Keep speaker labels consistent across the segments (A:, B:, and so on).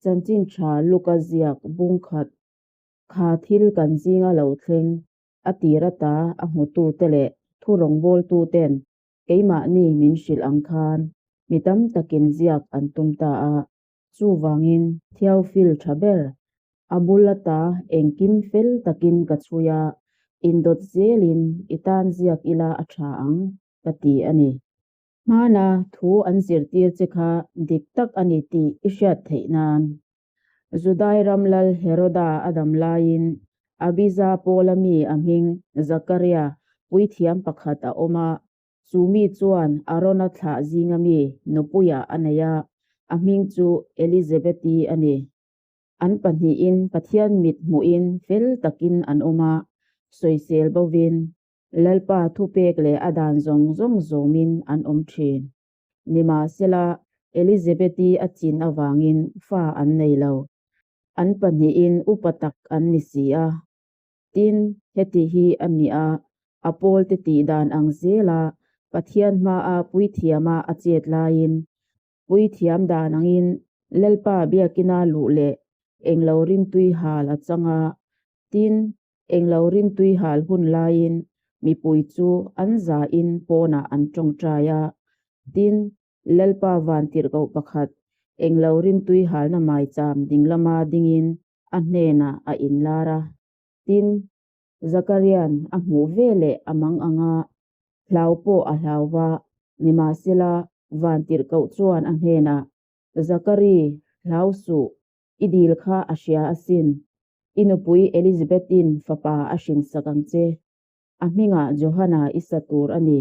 A: Chanchin tha Luka ziak bung khat kha thil kan zinga lo thleng a tir ata a hmutute leh thu rawngbawltuten keimahni min hrilh ang khan mi tam takin ziak an tum ta a. Chuvangin Theophil tha ber a bul ata engkim fel takin ka chhui a, indawt zelin i tan ziak ila a tha ang ka ti a ni. Hmana thu an zirtir che kha dik tak a ni tih i hriat theih nan. Judai ram lal Heroda a dam laiin Abija pawla mi a hming Zakaria puithiam pakhat a awm a, chu mi chuan Arona thlah zinga mi nupuiah a nei a, a hming chu Elizabeti a ni. An pahnihin Pathian mit hmuhin fel takin an awm a, sawisel bovin Lalpa thupek leh a dan zawng zawng zawmin an awm thin. Nimahsela, Elizabeth-i a chin avangin fa an nei lo. An pahnihin upa tak an ni si a. Tin, heti hi a ni a, a pawlte tih dan ang zela Pathian hmaa puithiama a chet laiin, puithiam dan angin Lalpa biakina luh leh englo rimtui hal a chang a. Tin, Englo rimtui hal hun laiin mipui chu an zain pawnah an tawngtai a. Tin, Lalpa vantirhkoh pakhat englo rimtui halna maicham dinglama dingin a hnenah a inlar a. Tin, Zakarian a hmuh ve leh a mang ang a, hlau pawh a hlau va, nimahsela vantirhkoh chuan a hnenah, Zakari, hlau suh, I dil kha a hria asin. I nupui Elizabeth-in fapa a hrinsak ang che. A hmingah Johana i sa tur a ni.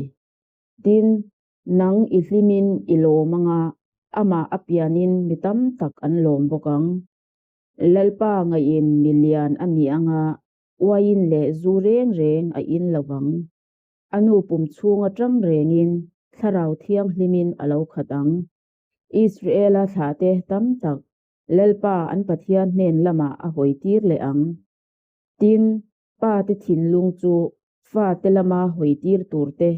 A: Tin, nang i hlimin i lawm anga amah a pianin mi tam tak an lawm bawk ang. Lalpa ngaihin mi lian a ni anga uaiin leh zu reng reng a in lo vang. A nu pum chhung atang rengin Thlarau Thianghlimin a lo khat ang. Israela thlahte tam tak Lalpa an Pathian hnen lamah a hawi tir leh ang. Tin, pa te thinlung chu fa te lama hawi tir tur te,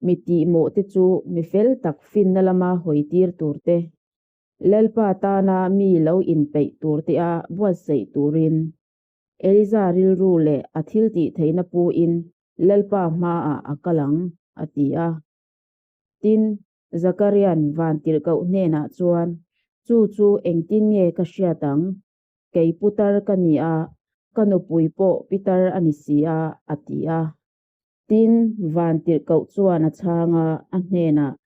A: mi tihmawh te chu mi fel tak finna lama hawi tir tur te, Lalpa tana mi lo inpeih tur te a buatsaih turin Eliza rilru leh a thiltihtheihna puin Lalpa hmaah a kal ang, a ti a. Tin, Zakarian vantirhkoh hnenah chuan, Chu chu engtin nge ka hriat ang? Kei putar ka ni a, ka nupui pawh pitar a ni si a, a ti a. Tin, vantirhkoh chuan a chhang a, a hnenah,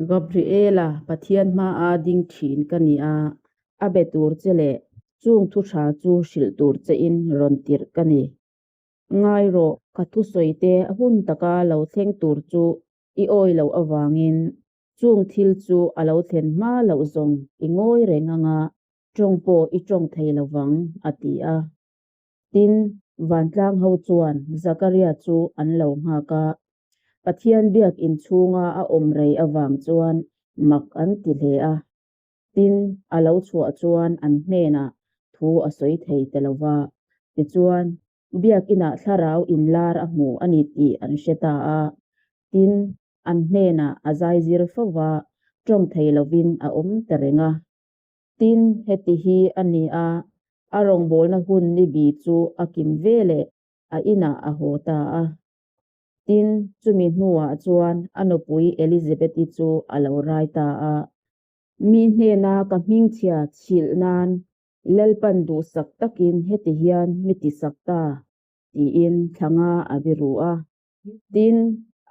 A: Gabriela, Pathian hmaa ding thin ka ni a, a be tur che leh chung thu tha chu hrilh tur chein rawn tirh ka ni. Ngai rawh, ka thusawi te hun taka lo thleng tur chu i awi loh avangin chung thil chu a lo thlen hma loh zawng i ngawi reng anga tawng pawh i tawng thei lo vang, a ti a. Tin, vantlang ho chuan Zakaria chu an lo nghak a, Pathian biak inchhunga a awm rei avang chuan mak an ti hle a. Tin, a lo chhuah chuan an hnenah thu a sawi thei ta lo va. Tichuan, biakinah thlarau inlar a hmu a ni tih an hre ta a. Tin, an hnenah a zaizir fo va, tawng thei lovin a awm ta reng a. Tin, heti hi a ni a, a rawngbawlna hun ni bi chu a kim ve leh a inah a haw ta a. Tin, chumi hnuah chuan a nupui Elizabeth-i chu a lo rai ta a. Mi hnena ka hmingchhia chhilh nan Lalpan duhsak takin heti hian mi tisak ta, tiin thlanga a biru a. Tin,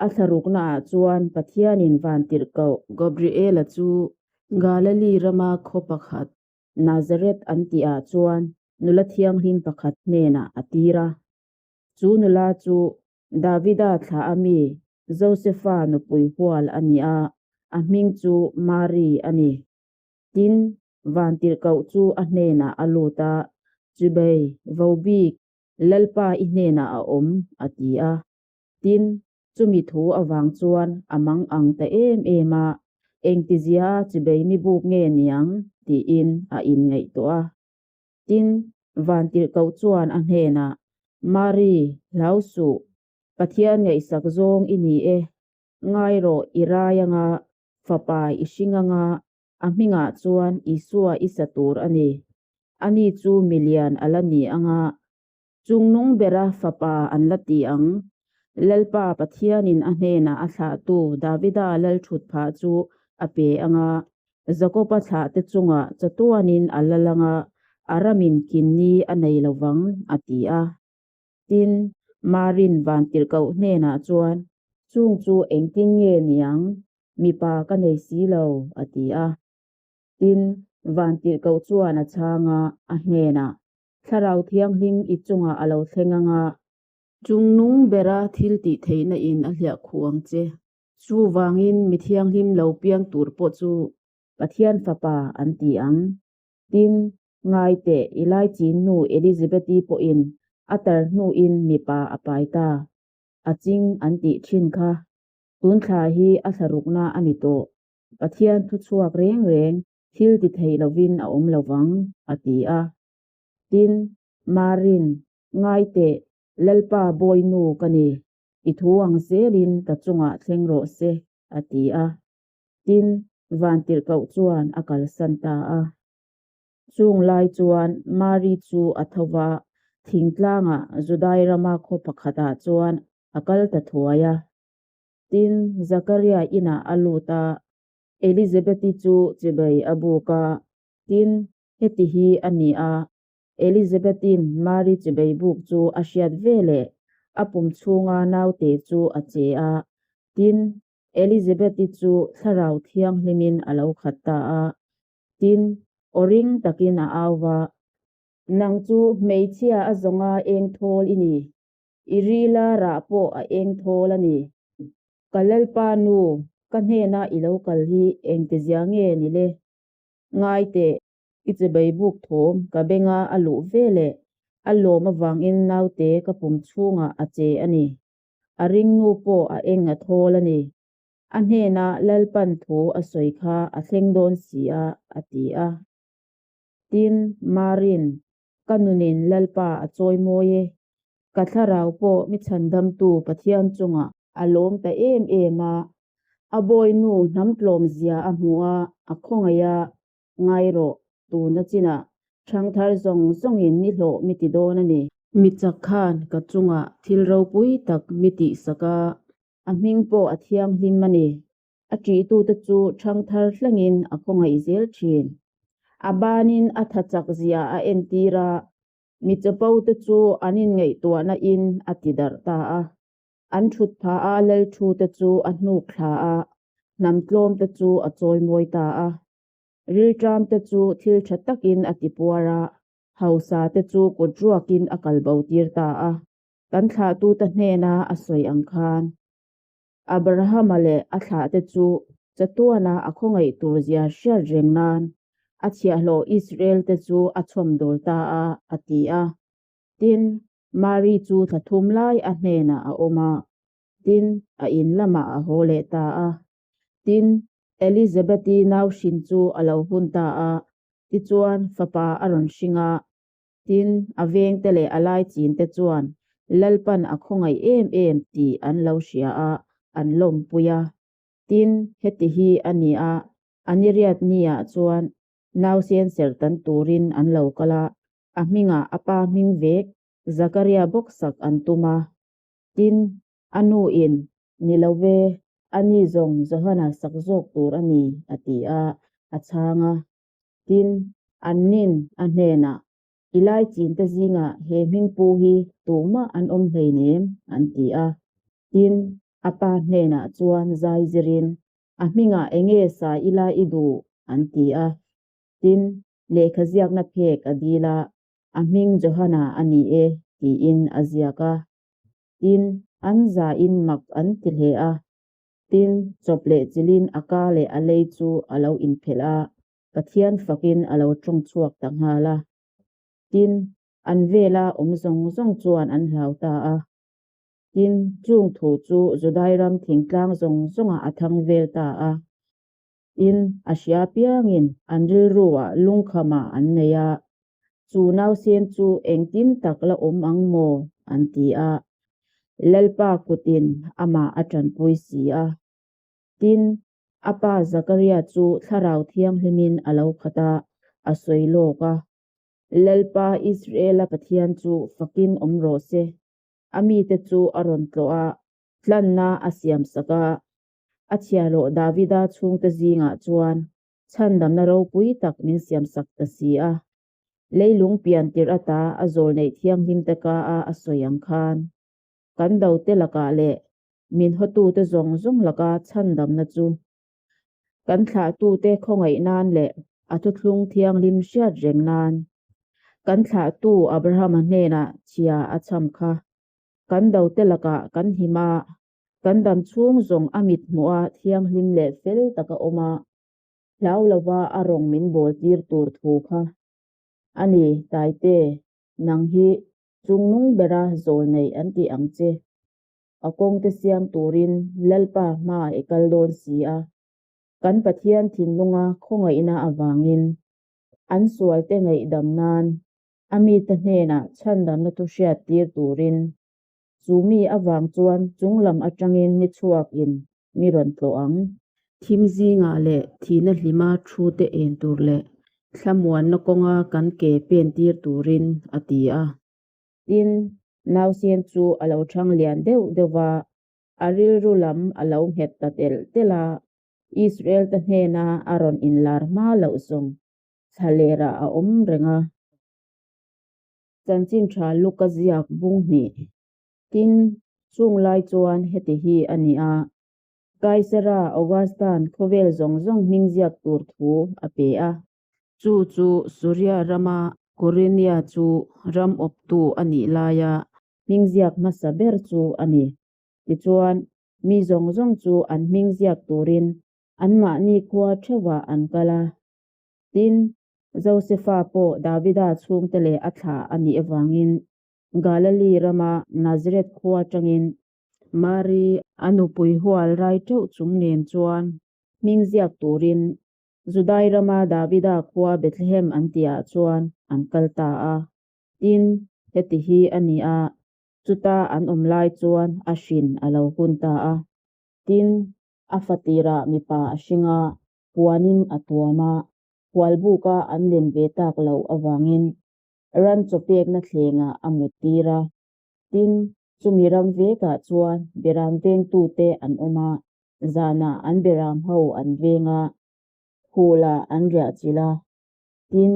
A: a thlaruknaah chuan Pathianin vantirhkoh Gabriela chu Galili rama khaw pakhat Nazareth an tihah chuan nula thianghlim pakhat hnenah a tir a. Chu nula chu Davida thlah a mi Josefa nupui hual a ni a, a hming chu Mari a ni. Tin, vantirhkoh chu a hnenah a lut a, Chubei, Vobik, Lalpa i hnenah a awm, a ti a. Tin, chumi thu avang chuan a mang ang ta em em a, Engtizia chubei mi buk nge niang? tiin a inngaihtuah a. Tin, vantirhkoh chuan a hnenah, Mari, hlau suh, Pathian ngaihsak zawng i ni e, ngai rawh i rai anga, fapa i hring anga, A hmingah chuan Isua i sa tur a ni. Ani chu milian a la ni ang a, Chungnung bera fapa an la ti ang. Lalpa Pathianin a hnenah a thlahtu Davida lalthutphah chu a pe ang a, Jakoba thlahte chungah chatuanin a lal ang a, a ramin kinni a nei lo vang, a ti a. Tin, Marin vantirhkoh hnenah chuan, Chung chu engtin nge niang? Mipa ka nei si lo, a ti a. Tin, vantirhkoh chuan a chhang a, a hnenah, Thlarau Thianghlim i chungah a lo thleng ang a. Chungnung bera thil tih theihna in a hliah khuh ang che. Chuvangin mi thianghlim lo piang tur pawh chu Pathian Fapa an ti ang. Tin, ngai teh i laichin nu Elizabeth-i pawhin a tar hnuin mipa a pai ta. A ching an tih thin kha. Tun thla hi a thlarukna a ni tawh. Pathian thuchhuak reng reng thil ti thei lovin a awm lo vang, a ti a. Tin, Marin, ngai teh, Lalpa bawinu ka ni, i thu ang zelin ka chungah thleng rawh se, a ti a. Tin, vantirhkoh chuan a kalsan ta a. Chung lai chuan Mari chu a tho va, thingtlangah Judai rama khaw pakhatah chuan a kal ta thuai a. Tin, Zakaria inah a lut a, Elizabeth-i chu chibai a buk a, tin, heti hi a ni a, Elizabeth-i'n Mari chibai buk chu a hriat veleh a pum chhunga naute chu a che a, tin, Elizabeth-i chu Thlarau Thianghlimin a lo khat ta a, tin, aw ring takin a au va. Nang chu hmeichhia a zawnga eng thawl i ni, i rila rah pawh a eng thawl a ni. Ka Lalpa nu, ka hnena i lo kal hi engtizia nge ni le? Ngai teh, i chibai buk thawm ka benga a luh ve leh a lawm avangin naute ka pum chhungah a che a ni. A ringnu pawh a eng a thawl a ni. A hnena Lalpan thu a sawi kha a thleng dawn si a, a ti a. Tin, Marin, Ka nunin Lalpa a chawi mawi e. Ka thlarau pawh mi chhandamtu Pathian chungah a lawm ta em em a. A bawinu hnam tlawmzia a hmu a, a khawngaih a, ngai rawh, tuna chinah ṭhangthar zawng zawngin ni hlawh mi ti dawn a ni. Mi chak khan ka chungah thil ropui tak mi tihsak a, a hming pawh a thianghlim a ni. A ṭihtute chu ṭhangthar thlengin a khawngaih zel ṭhin. A banin a tha chak zia a entir a, mi chapote chu an inngaihtuahna in a ti darh ta a. An ṭhut phah a, lalṭhute chu a hnuk thla a, hnam tlawmte chu a chawimawi ta a. Rilṭamte chu thil ṭha takin a ti puar a, hausate chu kut ruakin a kalbo tir ta a. Kan thlahtute hnena a sawi ang khan. Abrahama leh a thlahte chu chatuana a khawngaih tur zia hriat reng nan a chhiahhlawh Israel-te chu a chhawmdawl ta a, a ti a. Tin, Mari chu thla thum lai a hnenah a awm a, tin, a in lamah a haw leh ta a. Tin, Elizabeth-i nau hrin chu a lo hun ta a, tichuan fapa a rawn hring a. Tin, a vengte leh a laichinte chuan Lalpan a khawngaih em em tih an lo hria a, an lawmpui a. Tin, heti hi a ni a, a niriat niah chuan nausen serhtan turin an lo kal a, a hmingah a pa hming vek Zakaria bawk sak an tum a. Tin, a nuin, Ni lo ve, a ni zawng Johana sak zawk tur a ni, a ti a, a chhang a. Tin, annin a hnenah, I lai chinte zingah he hmingpu hi tumah an awm hleinem, an ti a. Tin, a pa hnenah chuan zai zirin, A hmingah enge sa ila i duh? an ti a. Tin, lehkha ziakna phek a dil a, A hming Johana a ni e, tiin a ziak a. Tin, an zain mak an ti hle a. Tin, chawp leh chilin a ka leh a lei chu a lo inphelh a, Pathian fakin a lo tawng chhuak ta nghal a. Tin, an vela awm zawng zawng chuan an hlau ta a. Tin, chung thu chu Judai ram thingtlang zawng zawngah a thang vel ta a. Tin, a hria piangin an rilruah lungkhamah an nei a, Chu nausen chu engtin tak la awm ang maw? an ti a. Lalpa kutin amah a tanpui si a. Tin, A pa Zakaria chu Thlarau Thianghlimin a lo khat a, a sawi lawk a. Lalpa Israela Pathian chu fakin awm rawh se. A mite chu a rawn tlawh a, tlanna a siamsak a. A chhiahhlawh Davida chhungte zingah chuan chhandamna ropui tak min siamsak ta si a. Leilung pian tirh ata a zawl neih thianghlim te ka a a sawi ang khan, kan dote lakah leh min hawtute zawng zawng laka chhandamna chu kan thlahtute khawngaih nan leh a thuthlung thianghlim hriat reng nan kan thlahtu Abrahama hnenah chhia a chham kha. Kan dote lakah kan him a, kan dam chhung zawng a mit hmuh a thianghlim leh fel taka awm a, hlau lova a rawng min bawl tir tur thu kha a ni. Taite, nang hi chungnung bera zawl nei an tih ang che. A kawngte siam turin Lalpa hma i kal dawn si a. Kan Pathian thinlunga khawngaihna avangin an sualte ngaihdam nan a mite hnenah chhandamna thu hriat tir turin chu mi avang chuan chunglam atangin ni chhuakin mi rawn tlawh ang. Thim zingah leh thihna hlima thu te en tur leh thlamuanna kawnga kan ke pen tir turin a ti a. Tin, nausen chu a lo thang lian deuh deuh va, a rilru lam a lo nghet ta telh telh a, Israel te hnena a rawn inlar hma loh zawng thlalerah a awm reng a. Chanchin tha Luka ziak bung hnih. Tin, chung lai chuan heti hi a ni a, Kaisara Augustan khawvel zawng zawng hming ziak tur thu a pe a. Chu chu Suria rama Kurinia chu ram awptu a nih laia hming ziak hmasa ber chu a ni. Tichuan, mi zawng zawng chu an hming ziak turin anmahni khua theuhah an kal a. Tin, Josefa pawh Davida chhungte leh a thlah a nih avangin Galili rama Nazareth khua atangin Mari a nupui hual rai teuh chung nen chuan hming ziak turin Judai rama Davida khua Bethlehem an tihah chuan an kal ta a. Tin, heti hi a ni a, chuta an awm lai chuan a hrin a lo hun ta a. Tin, a fatirah mipa a hring a, puanin a tuam a, hualbuka an len ve tak loh avangin ran chaw pekna thlengah a mut tir a. Tin, chumi ram vekah chuan beram vengtute an awm a, zanah an beram ho an veng a, khulah an riah chilh a. Tin,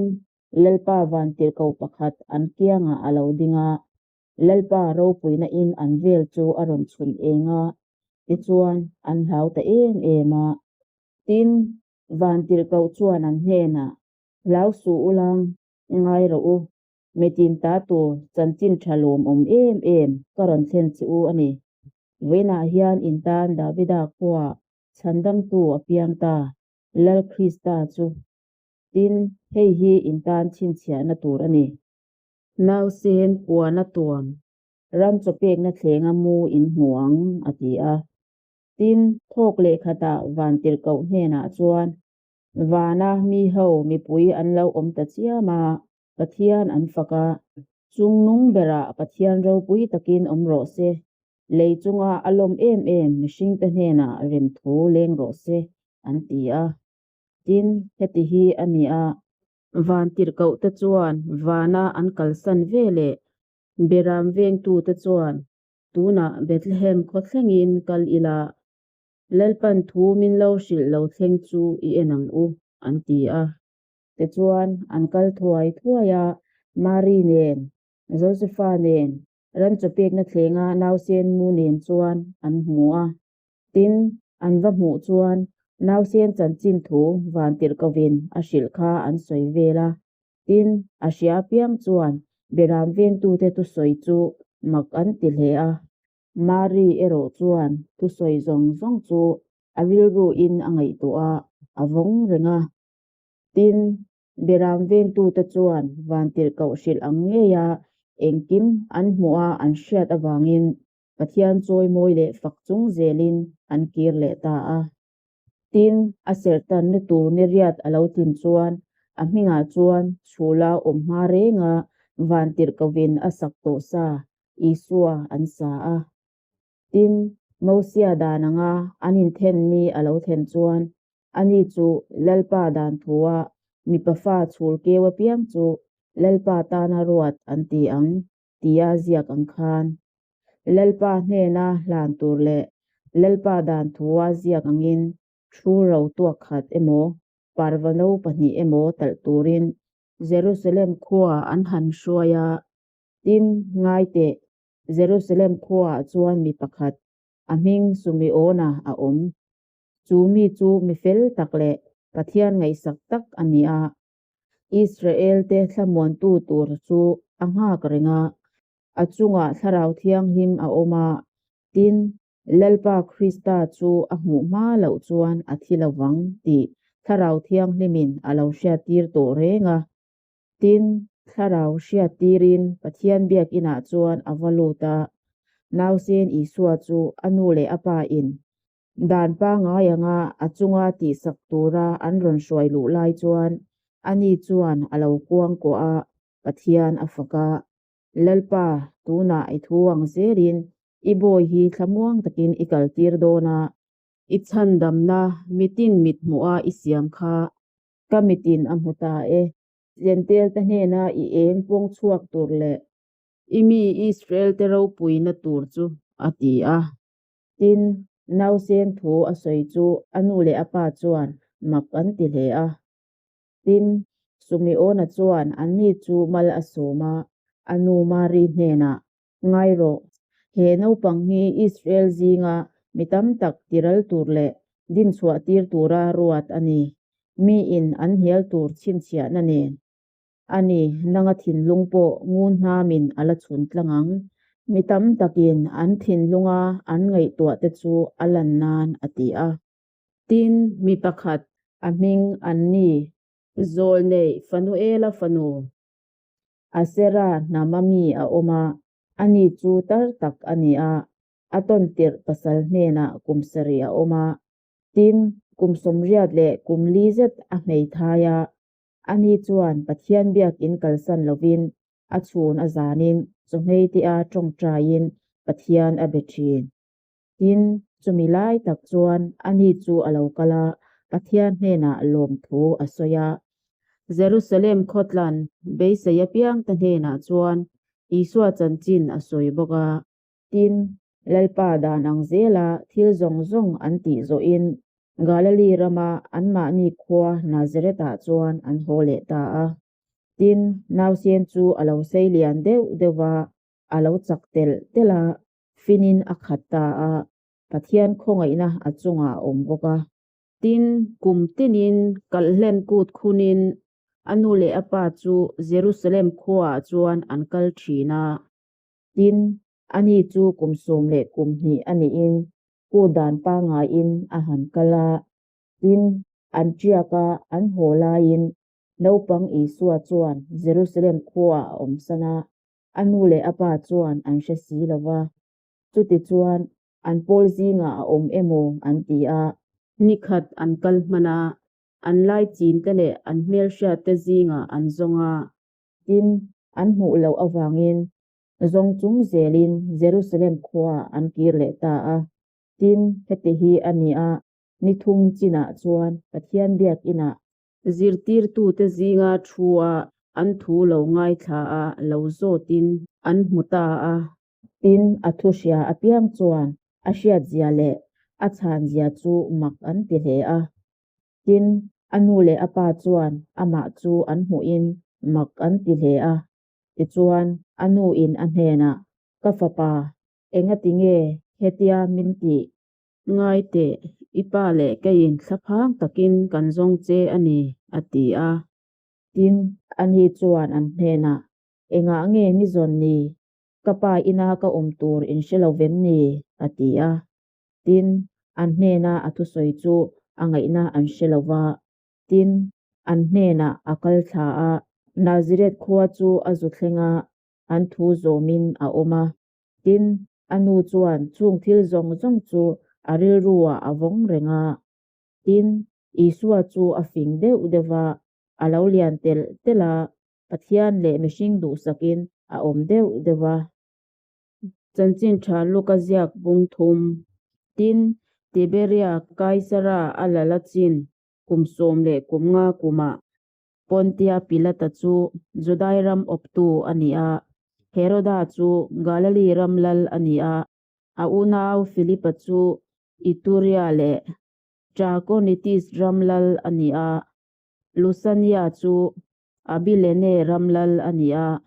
A: Lalpa vantirhko pakhat an kiangah a lo ding a, Lalpa ropuina in an vel chu a rawn chhun eng a, tichuan an hlau ta em em a. Tin, vantirhkoh chuan an hnenah, Hlau suh u lang, ngai rawh u, mitin ta tur chanchin tha lawmawm em em ka rawn thlen che u a ni. Vawiinah hian in tan Davida khuaah chhandamtu a piang ta, Lal Krista chu. Tin, hei hi in tan chhinchhiahna tur a ni. Nausen puana tuam, ram chawpekna thlenga mu in hmu ang, a ti a. Tin, thawk leh khatah vantirhkoh hnenah chuan, Vana mi ho mipui an lo awm ta chiam a, Pathian an fak a. Chungnung berah Pathian ropui takin awm rawh se, lei chunga a lawm em em mihringte hnenah remthu leng rawh se, an ti a. Tin, heti hi a ni a. Vantirhkohte chuan vana an kalsan ve leh Beram vengtute chuan tunah Bethlehem khaw thlengin kal ila, Lalpan thu min lo hrilh lo thleng chu i en ang u, an ti a. Tichuan, an kal thuai thuai a, Mari nen, Josefa nen, ran chawpekna thlenga nausen mu nen chuan an hmu a. Tin, an va hmuh chuan nausen chanchin thu vantirhkovin a hrilh kha an sawi vel a. Tin, a hria apiang chuan Beram vengtute thusawi chu mak an ti hle a. Mari erawh chuan thusawi zawng zawng chu a rilruin a ngaihtuah a, a vawng reng a. Tin, Beram vengtute chuan vantirhkoh hrilh ang ngeia engkim an hmuha an hriat avangin Pathian chawimawi leh fak chung zelin an kir leh ta a. Tin, a serhtanna tur ni riat a lo tlin chuan a hmingah chuan chhula awm hma renga vantirhkovin a sak tawh sa Isua an sa a. Tin, Mosia dan anga an inthen ni a lo thlen chuan. Ani chu Lalpa dan thua mipa fa chhul keu apiang chu Lalpa tana ruat an ti ang tia ziak ang khan. Lalpa hnena hlan tur leh Lalpa dan thua ziak angin thu ro tuak khat emaw, parva no pahnih emaw talh turin Jerusalem khuaah an han hruai a. Tin, ngai teh, Jerusalem khuaah chuan mi pakhat, a hming Sumeona a awm. Chu mi chu mi fel tak leh Pathian ngaihsak tak a ni a. Israelte thlamuantu tur chu a nghak reng a, a chungah Thlarau Thianghlim a awm a. Tin, Lalpa Krista chu a hmuh hma loh chuan a thi lo vang tih Thlarau Thianghlimin a lo hriattir tawh reng a. Tin, Thlarau hriattirin Pathian biakinah chuan a va lut a, nausen Isua chu a nu leh a pa in dan pangngai anga a chunga tihsak tura an rawn hruai luh lai chuan ani chuan a lo kuangkuah a, Pathian a fak a. Lalpa, tunah i thu ang zelin i bawi hi thlamuang takin i kaltir dawn a. I chhandamna mitin mit hmuha i siam kha ka mitin a hmu ta e. Jentail te hnena i eng pawng chhuak tur leh. I mi Israel te ropuina tur chu, a ti a. Tin, nausen thu a sawi chu a nu leh a pa chuan mak an ti hle a. Tin, Sumeona chuan anni chu mal a sawm a, a nu Mari hnenah, Ngai rawh, he naupang hi Israel zinga mi tam tak tiral tur leh dinchhuah tir tura ruat a ni. Miin an hnial tur chhinchhiahna nen a ni, nanga thinlung pawh ngun hnamin a la chhun tlang ang. Mi tam takin an thinlunga an ngaihtuahte chu a lan nan a ti a. Tin, mi pakhat a hming an ni. Zawlneih Fanuela fanu Asera hnama mi a awm a, ani chu tar tak a ni a, a tawn tirh pasal hnenah kum sarih a awm a. Tin, kum 80 leh kum li zet a hmeithai a, ani chuan Pathian biakin kalsan lovin a chhun a zanin chawhmei tia tawngtaiin Pathian a be thin. Tin, chumi lai tak chuan ani chu a lo kal a, Pathian hnenah lawmthu a sawi a. Jerusalem khawtlan beisei apiangte hnenah chuan Isua chanchin a sawi bawk a. Tin, Lalpa dan ang zela thil zawng zawng an tih zawhin Galili rama anmahni khua Nazareth-ah chuan an haw leh ta a. Tin, nausen chu a lo sei lian deuh deuh va, a lo chak telh telh a, finin a khat ta a, Pathian khawngaihna a chungah a awm bawk a. Tin, kum tinin kalhlen kut khunin a nu leh a pa chu Jerusalem khuaah chuan an kal thin a. Tin, ani chu kum 10 leh kum hnih a nihin kut dan pangaiin a han kal a. Tin, an tiak a, an haw laiin naupang Isua chuan Jerusalem khuaah a awmsan a. A nu leh a pa chuan an hre si lo va, chutichuan an pawl zingah a awm emaw an ti a. Nikhat an kal hman a, an laichin te leh an hmelhriat te zingah an zawng a. Tin, an hmuh loh avangin zawng chung zelin Jerusalem khuaah an kir leh ta a. Tin, heti hi a ni a, ni thum chinah chuan Pathian biakinah Zirtirtute zinga thu a an thu lo ngaithla a lo zawtin an hmu ta a. Tin, a thu hria apiang chuan a hriatzia leh a chhanzia chu mak an ti hle a. Tin, a nu leh a pa chuan amah chu an hmuhin mak an ti hle a. Tichuan, a nuin a hnenah, Ka fapa, engati nge hetia min tih? Ngai teh, i pa leh keiin thlaphang takin kan zawng che a ni, a ti a. Tin, ani chuan an hnenah, Engah nge mi zawn ni? Ka pa ina ka awm tur in hre lo vem ni? a ti a. Tin, an hnena a thusawi chu a ngaihna an hre lo va. Tin, an hnenah a kal thla a, Nazareth khua chu a zu thleng a, an thu zawmin a awm a. Tin, a nu chuan chung thil zawng zawng chu a rilruah a vawng reng a. Tin, Isua chu a fing deuh deuh va, a lo lian telh telh a, Pathian leh mihring duhsakin a awm deuh deuh va. Chanchin tha Luka ziak bung thum. Tin, Tiberia Kaisara a la la chin. kum sawm leh kum nga kumah Pontia Pilata chu Judai ram awptu a ni a, Heroda chu Galili ram lal a ni a, a unau Filipa chu Ituria leh Trachonitis ram lal a ni a, Lusania chu Abilene ram lal a ni a.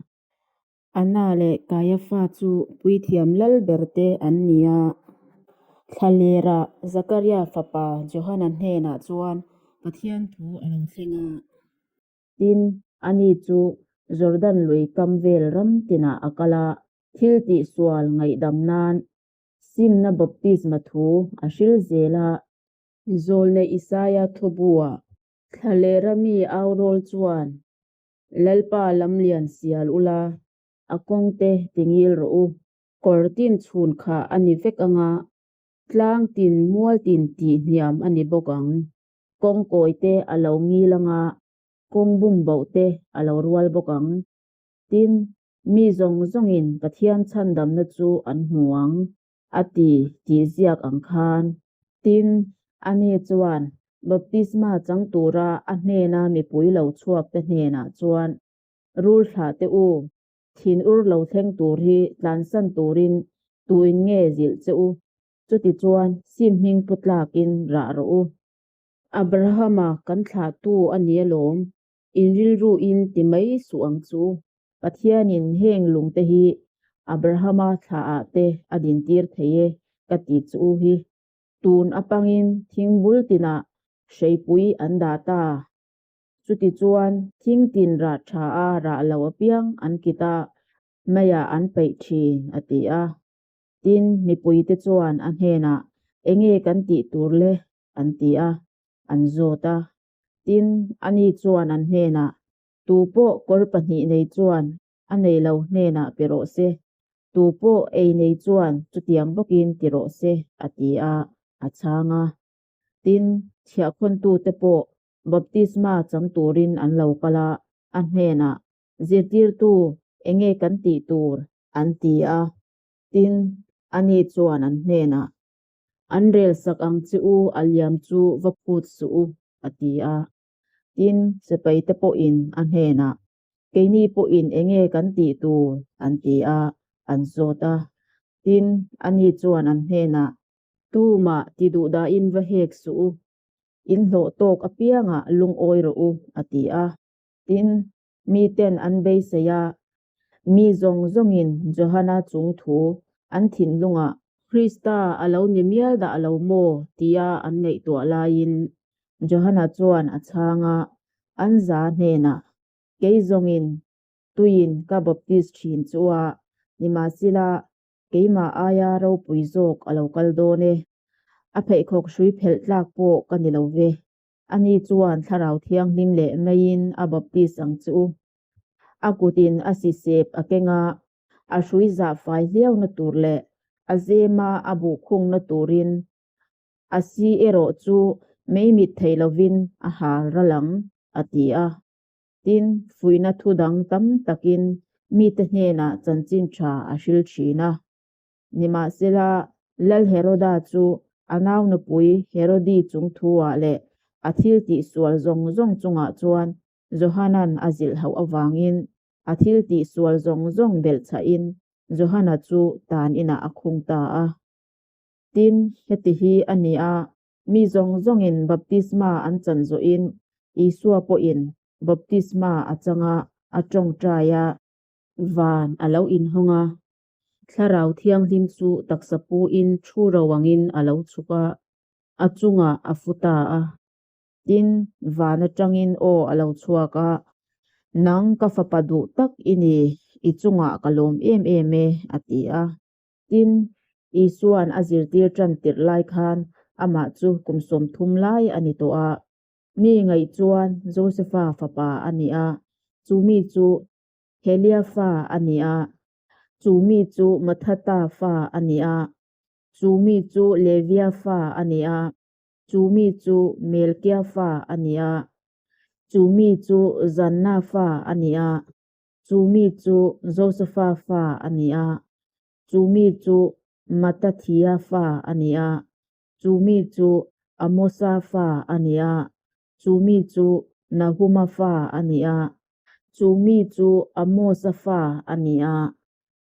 A: Anna leh Kaiafa chu puithiam lal berte an ni a. Thlalera Zakaria fapa Johana hnenah chuan Pathian thu a lo thleng a. Tin, ani chu Jordan lui kam vel ram tinah a kal a, thil tihsual ngaihdam nan simna baptisma thu a hril zel a. Zawlnei Isaia thubuah Thlalera mi aurawl chuan Lalpa lamlian sial ula, a kawngte tingil rawh u. Kawr tin chhun kha a ni vek anga, tlang tin mual tin tih hniam a ni bawk ang. Kawng kawi te a lo ngil anga, kawng bum boh te a lo rual bawk ang. Tin, mi zawng zawngin Pathian chhandamna chu an hmu ang, a ti tih ziak ang khan. Tin, ani chuan baptisma chang tura a hnena mipui lo chhuakte hnenah chuan, Rul thlah teh u, thinur lo thleng tur hi tlansan turin tuin nge zilh che u? Chutichuan sim hming pu tlakin rah rawh u. Abrahama kan thlahtu a ni alawm, in rilruin ti mai suh ang chu. Pathianin heng lungte hi Abrahama thlaah te a dintir thei e ka ti chu u hi. Tun apangin thing bul tinah hreipui an dah ta. Chutichuan thing tin rah tha a rah lo apiang an kit a, meiah an peih thin, a ti a. Tin, mipuite chuan a hnenah, Enge kan tih tur le? an ti a, an zawt a. Tin, ani chuan an hnenah, Tu pawh kawr pahnih nei chuan a nei lo hnenah pe rawh se, tu pawh ei nei chuan chutiang bawkin ti rawh se, a ti a, a chhang a. Tin, chhiahkhawntute pawh baptisma chang turin an lo kal a, a hnenah, Zirtirtu, enge kan tih tur? An ti a. Tin, ani chuan an hnenah, An relsak ang che u, a liam chu va phut suh u, a ti a. Tin, sipaite pawhin a hnenah, Keini pawhin enge kan tih tur? an ti a, an zawt a. Tin, ani chuan an hnenah, Tumah ti duhdahin va hek suh u, in hlawh tawk apiangah lungawi rawh u, a ti a. Tin, miten an beisei a, mi zawng zawngin Johana chung thu an thinlungah Krista a lo ni mial dah lo maw tia an ngaihtuah laiin Johana chuan a chhang a, an za hnenah, Kei zawngin tuiin ka baptis thin chu a, nimahsela keimah aia ropui zawk a lo kal dawn e, a pheikhawk hrui phelh tlak pawh ka ni lo ve. Ani chuan Thlarau Thianghlim leh meiin a baptis ang chu. A kutin a sisep a keng a, a hrui zah fai hliauna tur leh a zema a buh khungna turin a si erawh chu mei mit thei lovin a hal ral ang, a ti a. Tin, fuihna thu dang tam takin mite hnenah chanchin tha a hril thin a. Nimahsela, Lal Heroda chu a nau nupui Herodi chung thu-ah leh a thil tihsual zawng zawng chungah chuan Johanan a zilh hauh avangin a thil tihsual zawng zawng belhchhahin Johana chu tan inah a khung ta a. Tin, heti hi a ni a, mi zawng zawngin baptisma an chan zawhin Isua pawhin baptisma a chang a, a tawngtai a. Van a lo inhawng a, Thlarau Thianghlim chu taksa puin thu ro angin a lo chhuk a, a chungah a fu ta a. Tin, van atangin aw a lo chhuak a, Nang ka fapa duh tak i ni, i chungah ka lawm em em e, a ti a. Tin, Isua'n a zirtir tan tirh lai khan amah chu kum 30 lai a ni tawh a. Mi ngaih chuan Josefa fapa a ni a, chu mi chu Helia fa a ni a, chu mi chu Mathata fa a ni a, chu mi chu Levia fa a ni a, chu mi chu Melkia fa a ni a, chu mi chu Zanna fa a ni a, chu mi chu Josefa fa a ni a, chu mi chu Matathia fa a ni a, chu mi chu Amosa fa a ni a, Chu mi chu Nahuma fa a ni a, chu mi chu Amosa fa a ni a,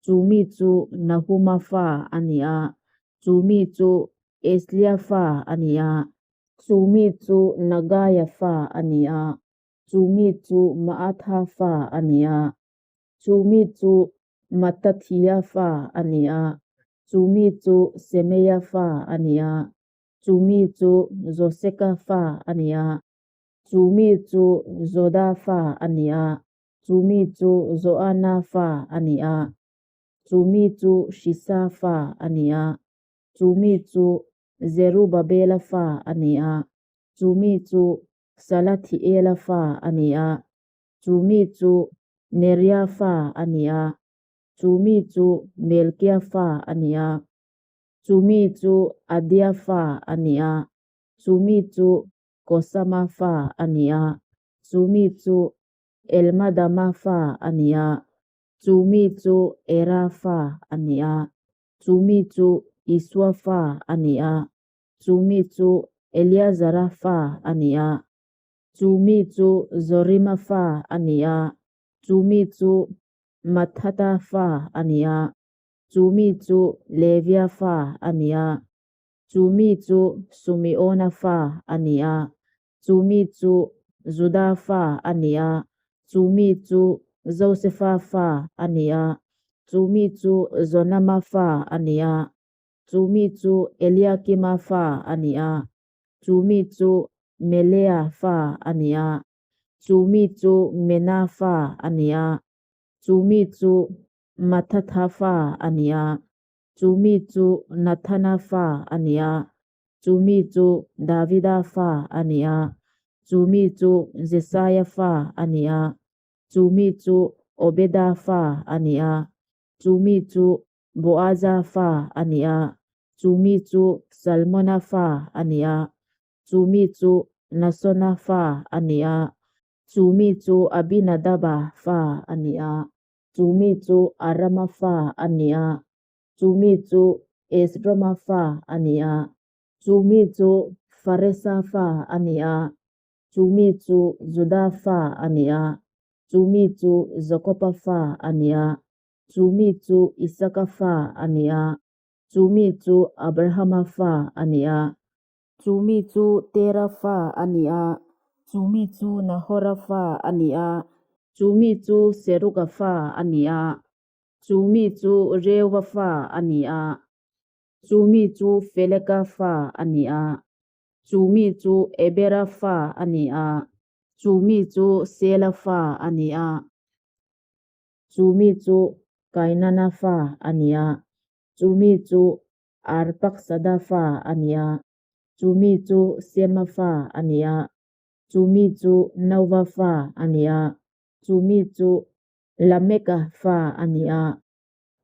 A: chu mi chu Nahuma fa a ni a, chu mi chu Eslia fa a ni a, chu mi chu Nagaia fa a ni a, chu mi chu Maatha fa a ni a, chu mi chu Mattathiah fa a ni a, chu mi chu Semeia fa a ni a, chu mi chu Joseka fa a ni a, chu mi chu Joda fa a ni a, chu mi chu Joana fa a ni a, chu mi chu Shisa fa a ni a, chu mi chu Zerubabela fa a ni a, chu mi chu Salathiela fa a ni a, chu mi chu Neria fa a ni a, chu mi chu Melkia fa a ni a, chu mi chu Adia fa a ni a, chu mi chu Kosama fa a ni a, chu mi chu Elmadama fa a ni a, chu mi chu Era fa a ni a, chu mi chu Isua fa a ni a, chu mi chu Eleazara fa a ni a, chu mi chu Zorima fa a ni a, chu mi chu Mathata fa a ni a, chu mi chu Levia fa a ni a, chu mi chu Sumeona fa a ni a, chu mi chu Juda fa a ni a, chu mi chu Josefa fa a ni a, chu mi chu Jonama fa a ni a, chu mi chu Eliakima fa a ni a, chu mi chu Melea fa a ni a, chu mi chu Mena fa a ni a, chu mi chu Mathatha fa a ni a, chu mi chu Nathana fa a ni a, chu mi chu Davida fa a ni a, chu mi chu Jesaia fa a ni a, chu mi chu Obeda fa a ni a, chu mi chu Boaza fa a ni a, chu mi chu Salmona fa a ni a, chu mi chu Nasona fa a ni a, chu mi chu Abinadaba fa a ni a, chu mi chu Arama fa a ni a, chu mi chu Esroma fa a ni a, chu mi chu Faresa fa a ni a, chu mi chu Juda fa a ni a, chu mi chu Jakoba fa a ni a, chu mi chu Isaka fa a ni a, chu mi chu Abrahama fa a ni a, chu mi chu Tera fa a ni a, chu mi chu Nahora fa a ni a, chu mi chu Seruga fa a ni a, chu mi chu Reuva fa a ni a, chu mi chu Feleka fa a ni a, chu mi chu Ebera fa a ni a, chu mi chu Sela fa a ni a. Chu mi chu Kainana fa a ni a, chu mi chu Arpaksada fa a ni a, chu mi chu Sema fa a ni a, chu mi chu Nova fa a ni a, chu mi chu Lameka fa a ni a,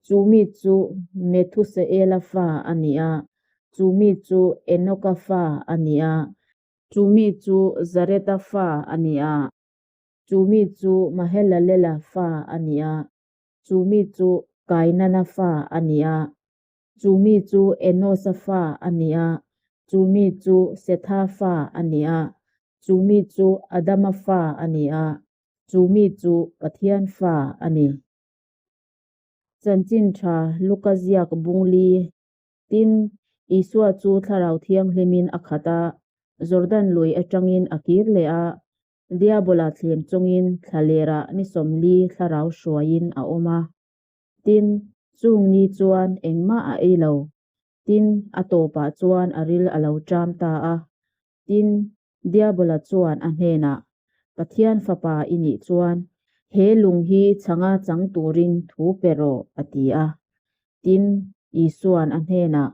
A: chu mi chu Methusaela fa a ni a, chu mi chu Enoka fa a ni a, chu mi chu Zareta fa a ni a. Chu mi chu Mahelalela fa a ni a, chu mi chu Kainana fa a ni a, chu mi chu Enosa fa a ni a, chu mi chu Setha fa a ni a, chu mi chu Adama fa a ni a, chu mi chu Pathian fa a ni. Chanchin tha Luka ziak bung li Tin, Isua chu Thlarau Thianghlimin a khat a, Jordan lui atangin a kir leh a, Diabola thlem chungin thlalerah ni 40 thlarau hruaiin a awm a. Tin, chung ni chuan engmah a ei lo. Tin, a tawpah chuan a ril a lo ṭam ta a. Tin, Diabola chuan a hnenah, Pathian Fapa i nih chuan he lung hi chhanga chang turin thu pe rawh, a ti a. Tin, Isua'n a hnenah,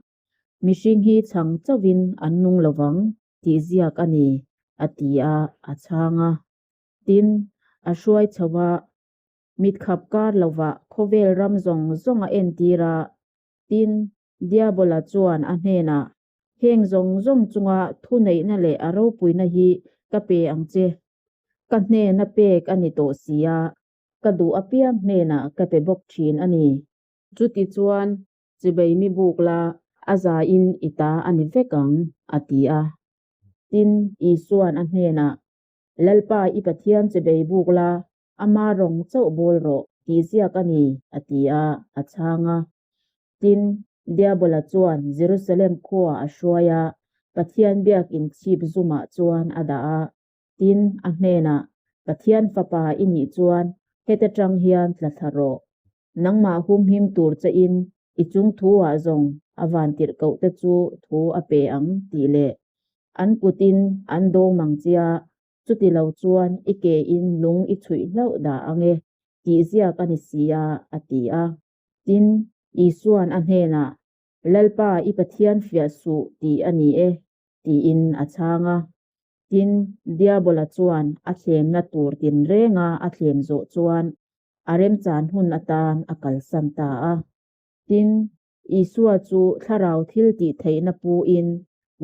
A: Mihring hi chhang chauhin an nung lo vang, tih ziak a ni, a ti a, a chhang a. Tin, a hruai chho a, mitkhap kar lovah khawvel ram zawng zawng a entir a. Tin, Diabola chuan a hnenah, Heng zawng zawng chunga thuneihna leh a ropuina hi ka pe ang che. Ka hnena pek a ni tawh si a, ka duh apiang hnenah ka pe bawk thin a ni. Chutichuan, Chibei mi buk la, a zaiin i ta a ni vek ang, a ti a. Tin, Isua'n a hnenah. Lalpa i Pathian che bei buk la, ama rawng chauh bawl rawh, tih ziak a ni, a ti a, a chhang a. Tin, Diabola chuan Jerusalem khuaah a hruai a, Pathian biakin chhip zumah chuan a dah a. Tin, a hnenah, Pathian Fapa i nih chuan heta tang hian tla thla rawh. Nangmah humhim tur chein i chung thu-ah zawng a van tirh koh te chu thu a pe ang tih leh an kutin an dawng ang chia, chuti lo chuan i ke-in lung i chhuih hlauh dah ang e tih ziak a ni si a, a ti a. Tin, Isua'n a hnenah, Lalpa i Pathian fiah suh tih a ni e, tiin a chhang a. Tin, Diabola chuan a thlemna tur tinrenga a thlem zawh chuan a remchan hun atan a kalsan ta a. Tin, Isua chu thlarau thil tih theihna puin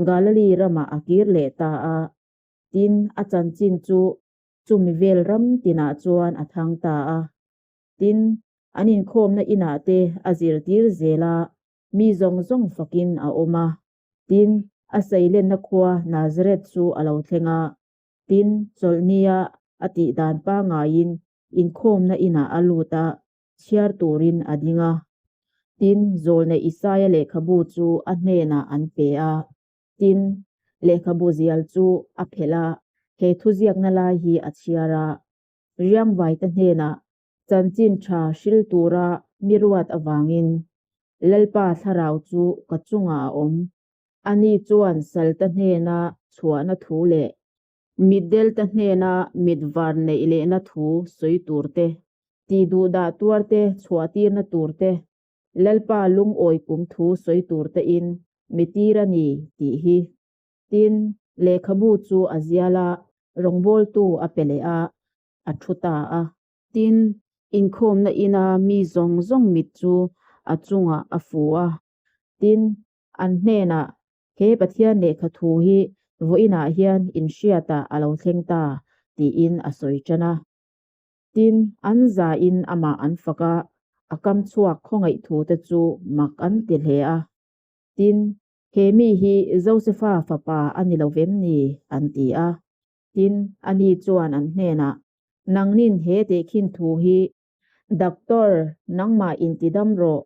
A: Galili ramah a kir leh ta a. Tin, a chanchin chu chumi vel ram tinah chuan a thang ta a. Tin, an inkhawmna inah te a zirtir zel a, mi zawng zawng fakin a awm a. Tin, a seilenna khua Nazareth chu a lo thleng a. Tin, chawlhnia a tih dan pangaiin inkhawmna inah a lut a, chhiar turin a ding a. Tin, Zawlnei Isaia lehkhabu chu a hnenah an pe a. Tin, lehkhabu zial chu a phelh a, he thuziakna lai hi a chhiar a. Riangvaite hnenah chanchin tha hril tura mi ruat avangin Lalpa thlarau chu ka chungah a awm. Ani chuan Salta hnena chhuahna thu leh Mitdelte hnena mit var neih lehna thu sawi tur te, tihduhdah tuarte chhuahtirna tur te, Lalpa lungawi kum thu sawi tur tein mi tir a ni tih hi. Tin, lehkhabu chu a zial a, rawngbawltu a pe leh a, a thu ta a. Tin, inkhawmna ina mi zawng zawng mit chu a chungah a fu a. Tin, an hnenah, He Pathian lehkha thu hi vawiinah hian inhriatah a lo thleng ta, tiin a sawi tan a. Tin, an zain amah an fak a, a kam chhuak khawngaih thute chu mak an ti hle a. Tin, He mi hi Josefa fapa a ni lo vem ni? an ti a. Tin, ani chuan an hnenah, Nangnin he tehkhin thu hi Doctor, nangmah intidam rawh.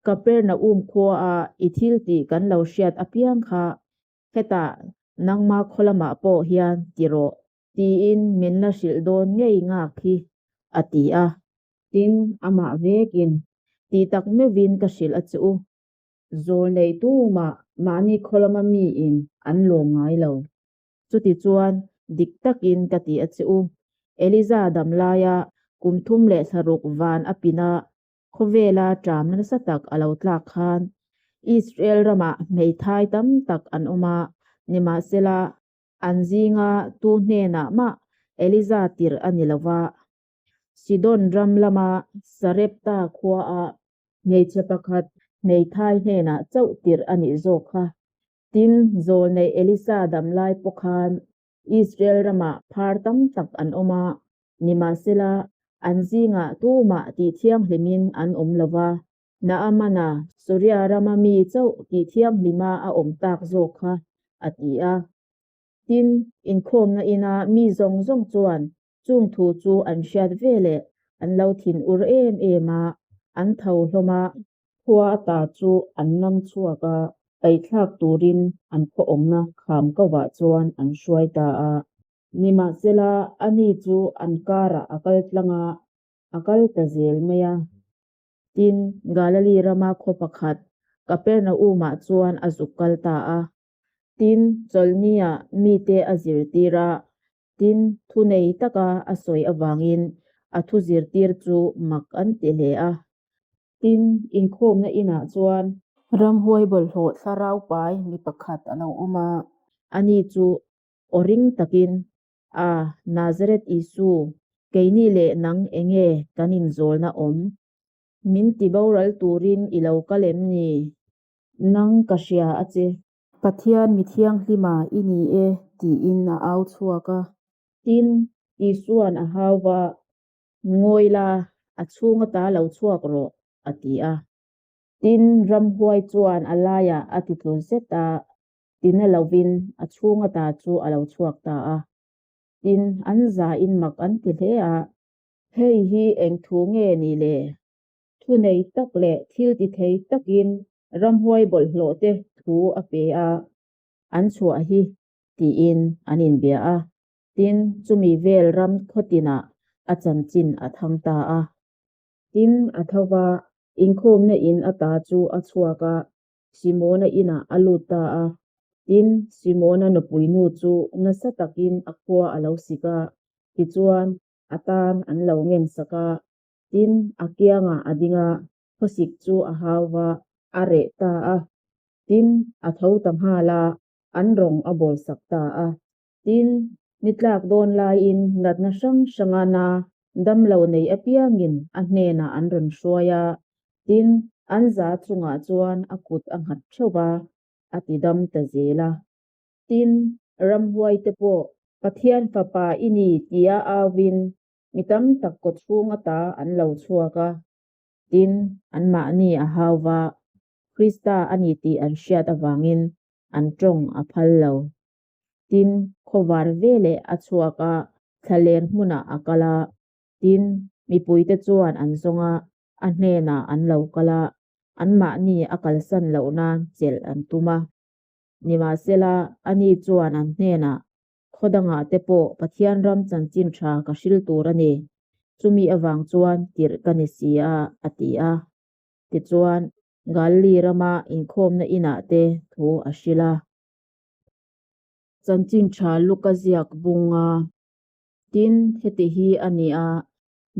A: Kapernaum khuaah i thil tih kan lo hriat apiang kha hetah nangma khaw lamah pawh hian ti rawh, tiin min la hrilh dawn ngei ngak hi, a ti a. Tin, amah vekin, Ti tak meuhin ka hrilh a che u. Zawl nei tumah mahni khaw lama miin an lawm ngai lo. Chutichuan, dik takin ka ti a che u. Eliza dam laia kum thum leh thlaruk van a pin a, khawvela ṭamna nasa tak a lo tlak khan Israel ramah hmeithai tam tak an awm a, nimahsela, an zinga tu hnenah mah Eliza tirh a ni lo va. Sidon ram lama Sarepta khuaah hmeichhe pakhat hmeithai hnenah chauh tirh a nih zawk kha. Tin, zawlneih Elisa dam lai pawh khan Israel ramah phar tam tak an awm a, nimahsela, an zingah tumah tihthianghlimin an awm lo va, Naamana, Suria rama mi chauh tihthianghlima a awm tak zawk kha, a ti a. Tin, inkhawmna ina mi zawng zawng chuan Chung thu chu an hriat ve leh an lo thin ur em em a, an tho hlawm a. Khua ata chu an nam chhuak a, paihthlak turin an khaw awmna kham kovah chuan an hruai ta a. Nimahsela, ani chu an karah a kal tlang a, a kal ta zel mai a. Tin, Galili rama khaw pakhat, Kapernaum-ah chuan a zuk kal ta a. Tin, chawlhniah mite a zirtir a, Tin, thu nei taka a sawi avangin a thu zirtir chu mak an ti hle a. Tin, inkhawmna inah chuan. Ramhuai bawlhhlawh thlarau pai mi pakhat a lo awm a. Ani chu aw ring takin, A, Nazareth Isu, keini leh nang enge kan inzawlna awm? Min ti boral turin i lo kal em ni? Nang ka hria a che. Pathian mi thianghlima i ni e, tiin a au chhuak a. Tin, Isua'n a hau va, Ngawi la, a chhung ata lo chhuak rawh, a ti a. Tin, ramhuai chuan a laiah a ti tlu zet a, tina lovin a chhung ata chu a lo chhuak ta a. Tin, an zain mak an ti hle a. Hei hi eng thu nge ni le? Thunei tak leh thil ti thei takin ramhuai bawlhhlawh te thu a pe a. An chhuah hi tiin an inbia a. Tin, chumi vel ram khawtinah a chanchin a thang ta a. Tin, a tho va, inkhawmna in ata chu a chhuak a, Simona inah a lut ta a. Tin, Simona nupui nu chu nasa takin a khua a lo sik a, tichuan, a tan an lo ngensak a. Tin, a kiangah a ding a, khawsik chu a hau va, a reh ta a. Tin, a tho ta nghal a, an rawng a bawlsak ta a. Tin, ni tlak dawn laiin natna hrang hranga na damlo nei apiangin a hnenah an rawn hruai a, tin, an za chungah chuan a kut a nghat theuh va, a ti dam ta zel a. Tin, ramhuaite pawh Pathian Fapa i ni tia auin mi tam tak kawchhung ata an lo chhuak a. Tin, anmahni a hau va, Krista a ni tih an hriat avangin an tawng a phal lo. Tin, khawvar veleh a chhuak a, thlaler hmunah a kal a. Tin, mipuite chuan an zawng a, a hnenah an lo kal a, anmahni a kalsan loh nan chelh an tum a. Nimahsela, ani chuan an hnenah, Khaw dangah te pawh Pathian ram chanchin tha ka hril tur a ni, chumi avang chuan tirh ka ni si a, a ti a. Tichuan, Galili rama inkhawmna inah te thu a hrilh a. Chanchin tha Luka ziak bung a. Tin, heti hi a ni a,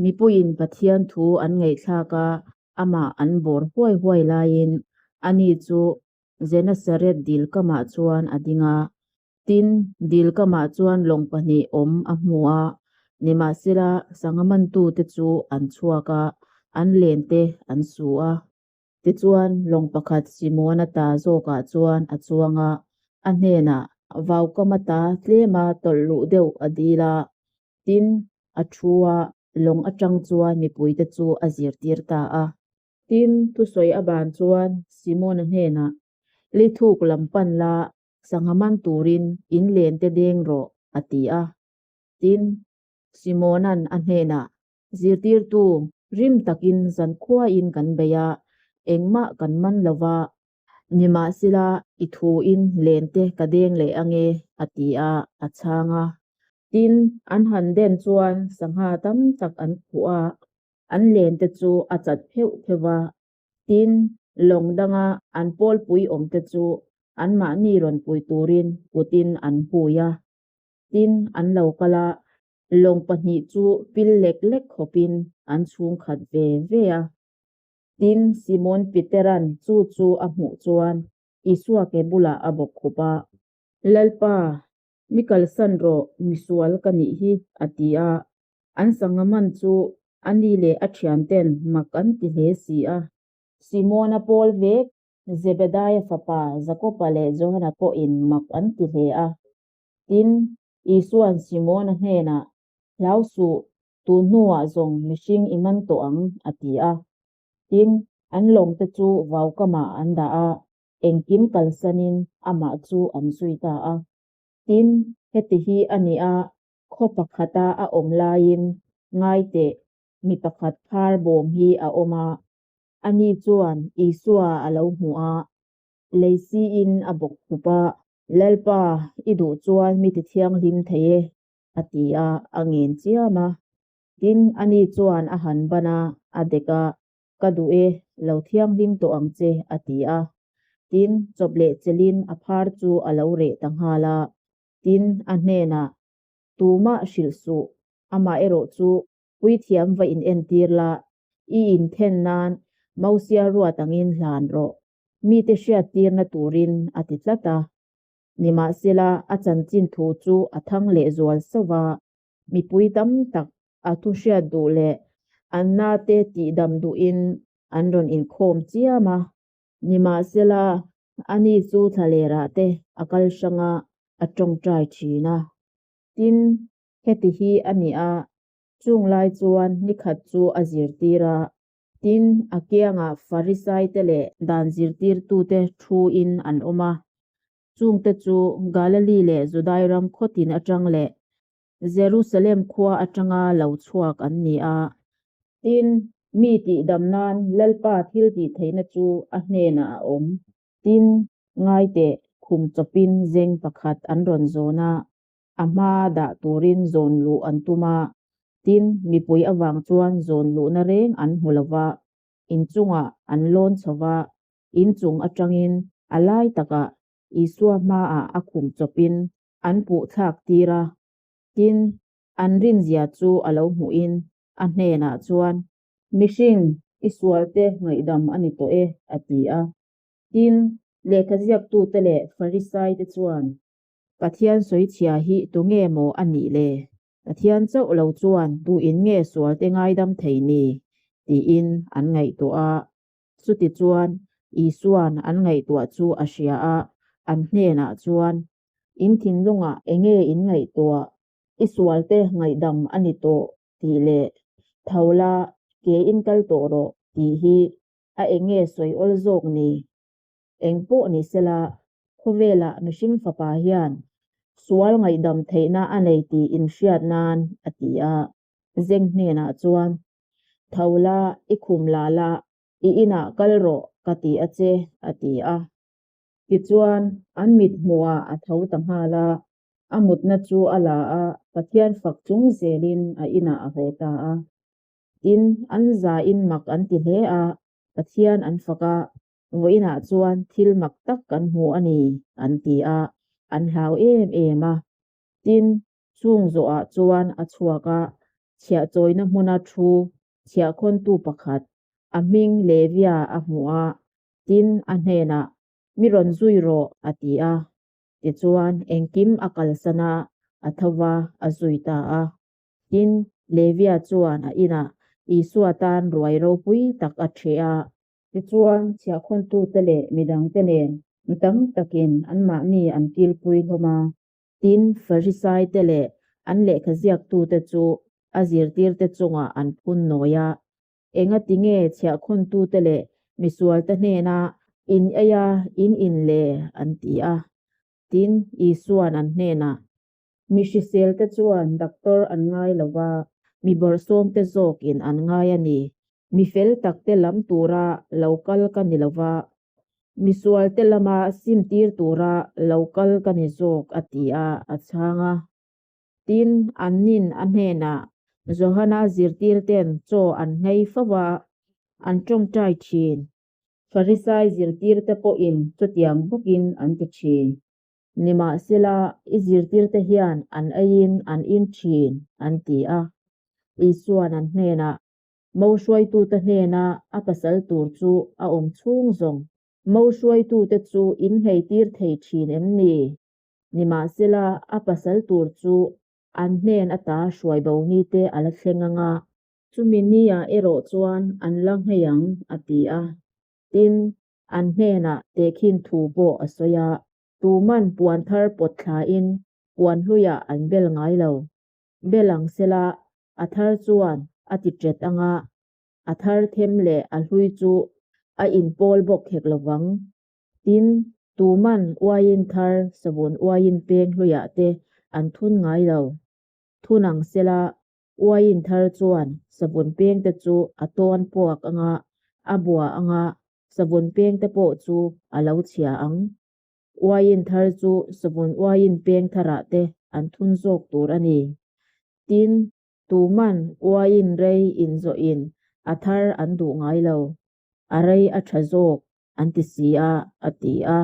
A: mipuiin Pathian thu an ngaihthlak a, amah an bawr huai huai laiin ani chu Genesaret dil kamah chuan a ding a. Tin, dil kamah chuan lawng pahnih awm a hmu a, nimahsela sangha mantute chu an chhuak a, an lente an su a. Tichuan, lawng pakhat Simona ta zawkah chuan a chuang a, a hnenah vaukama ta tlema tawlh luh deuh a dil a. Tin, a thu a, lawng atang chuan mipuite chu a zirtir ta a. Tin, thusawi a ban chuan Simona hnenah, Lithuk lam pan la, sangha man turin in lente deng rawh, a ti a. Tin, Simona'n a hnenah, Zirtirtu, rim takin zankhuain kan bei a, engmah kan man lo va, nimahsela i thuin lente ka deng leh ange, a ti a, a chhang a. Tin, an han den chuan sangha tam tak an khuh a, an lente chu a chat pheuh pheuh va. Tin, lawng danga an pawlpui awmte chu anmahni rawn pui turin kutin an hui a. Tin, an lo kal a, Lawng pahnih chu pil lek lek khawpin an chhung khat ve ve a. Tin, Simon Petera'n chu chu a hmuh chuan Isua ke bulah a bawk khup a. Lalpa, mi kalsan rawh, misual ka nih hi, a ti a. An sangha man chu ani leh a thianten mak an ti hle si a. Simona pawl vek, Zebedaia fapa Jakoba leh Johana pawhin mak an ti hle a. Tin, Isua'n Simona hnenah, Hlau suh, tun hnuah zawng mihring i man tawh ang, a ti a. Tin, an lawngte chu vaukamah an dah a, engkim kalsanin amah chu an zui ta a. Tin, heti hi a ni a, khaw pakhata a awm laiin ngaiteh mi pakhat phar bawm hi a awm a, ani chuan Isua a lo hmu a, lei siin a bawk khup a. Lalpa, i duh chuan mi ti thianghlim thei e, a ti a, a ngen chiam a. Tin, ani chuan a han ban a, a dek a, Ka duh e, lo thianghlim tawh ang che, a ti a. Tin, chawp leh chelin a phar chu a lo reh ta nghal a. Tin, a hnenah, Tumah hrilh suh, amaherawh chu puithiam va inentir la, i inthen nan Mosia ruat angin hlan rawh, mite hriattirna turin a ti tlat a. Nimahsela, a chanchin thu chu a thang lehzual sauh va, mipui tam tak a thu hriat duh leh an nate tihdam duhin an rawn inkhawm chiam a. Nimahsela, ani chu thlalerah te a kal hrang a, a tawngtai thin a. Tin, heti hi a ni a, chung lai chuan nikhat chu a zirtir a, Tin, a kiangah Farisaite leh dan zirtirtute thuin an awm a. Chungte chu Galili leh Judai ram khawtin atang leh Jerusalem khua atanga lo chhuak an ni a. Tin, mi tihdam nan Lalpa thiltihtheihna chu a hnenah a awm. Tin, ngai teh, khum chawpin zeng pakhat an rawn zawn a, a hmaa dah turin zawn luh an tum a. Tin, mipui avang chuan zawn luhna reng an hmu lo va, inchungah an lawn chho va, inchung atangin a lai takah Isua hmaah a khum chawpin an puh thlak tir a. Tin, an rinzia chu a lo hmuhin a hnenah chuan, Mihring, i sualte ngaihdam a ni tawh e, a ti a. Tin, lehkha ziaktute leh Farisaite chuan, Pathian sawichhia hi tunge maw a nih le? Pathian chauh lo chuan tuin nge sualte ngaidam thei ni? tiin an ngaihtuah a. Chutichuan, Isua'n an ngaihtuah chu a hria a, an hnenah chuan, In thinlungah enge in ngaihtuah? I sualte ngaihdam a ni tawh tih leh, Tho la, ke in kal tawh rawh tih hi a enge sawi awl zawk ni? Eng pawh ni sela, khawvelah mihring fapa hian sual ngaihdam theihna a nei tih inhriat nan a ti a. Zeng hnenah chuan, Tho la, i khum la la, i inah kal rawh ka ti a che, a ti a. Tichuan, an mit hmuhah a tho ta nghal a, a mutna chu a la a, Pathian fak chung zelin a inah a haw ta a. Tin, an zain mak an ti hle a, Pathian an fak a, vawiinah chuan thil mak tak kan hmu a ni, an ti a, an hlau em em a. Tin, chung zawhah chuan a chhuak a, chhiahchawina hmuna thu chhiahkhawntu pakhat, a hming Levia a hmu a, tin, a hnenah, Mi rawn zui rawh, a ti a. Tichuan, engkim a kalsan a, a tho va, a zui ta a. Tin, Levia chuan a inah Isua tan ruai ropui tak a ṭheh a. Tichuan, chhiahkhawntute leh midangte nen mi tam takin anmahni an kilpui hlawm a. Tin, Farisaite leh an lehkha ziaktute chu a zirtirte chungah an phun nawi a. Engati nge chhiahkhawntute leh misualte hnena in ei a, in in le? an ti a. Tin, Isua'n an hnenah, Mi hriselte chuan doctor an ngai lo va, mi bawrhsawmte zawkin an ngai a ni. Mi fel takte lam tura lo kal ka ni lo va, mi sualte lama simtir tura lo kal ka ni zawk, a ti a, a chhang a. Tin, annin a hnenah Johana zirtirten chaw an nghei fo va, an tawngtai thin. Farisai zirtirte pawhin chutiang bawkin an ti thin. Nimahsela, i zirtirte hian an eiin an in thin, an ti a. Isua'n an hnenah, Mo hruaitute hnena a pasal tur chu a awm chhung zawng. Mo hruaitute chu in ngheitir thei thin em ni? Nimahsela, a pasal tur chu an hnen ata hruai bo nite a la thleng ang a. Chumi niah erawh chuan an la nghei ang, a ti a. Tin, An hnenah tehkhin thu pawh a sawi a, tuman puan thar pawt thlain puan hluiah an bel ngai lo. Bel ang sela, a thar chuan a ti ṭet ang a, a thar them leh a hlui chu a inpawl bawk hek lo vang. Tin, tuman uaiin thar savun uaiin peng hluiah te an thun ngai lo. Thun ang sela, Uaiin thar chuan savun pengte chu a tawn puak ang a, a bua ang a, savun pengte pawh chu a lo chhia ang. Uaiin thar chu savun uaiin peng tharah te an thun zawk tur a ni. Tin, tuman uaiin rei inzawhin a thar an duh ngai lo. A rei a tha zawk an ti si a, a ti a.